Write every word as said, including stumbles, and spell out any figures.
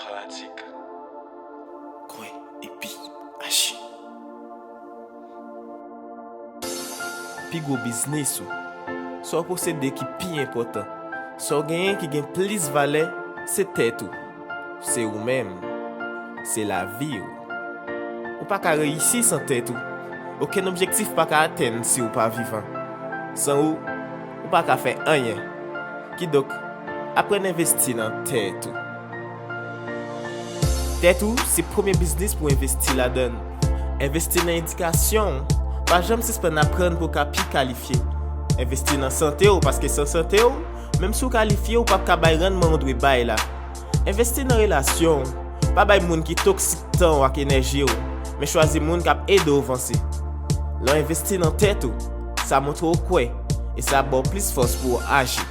Pratik. Kwè epi aji. Pi gwo biznis ou. Sa w posede ki pi enpòtan. Sa w genyen ki gen plis valè, se tèt ou. Se ou menm. Se lavi w. Ou pa ka reyisi san tèt ou. Okenn objektif pa ka atenn si w pa vivan. San ou, ou pa ka fè anyen. Kidonk, aprann envesti nan tèt ou. Tèt ou se premye biznis pou w envesti ladan l. Envesti nan edikasyon w. Pa janm sispann aprann pou w ka pi kalifye. Envesti nan sante w, paske san sante w, menm si w kalifye, ou p ap ka bay rannman w dwe bay la. Envesti nan relasyon w. Pa bay moun ki toksik tan w ak enèji w, men chwazi moun k ap ede w vanse. Lè w envesti nan tèt ou, sa montre w kwè, e sa ap ba w plis fòs pou w aji.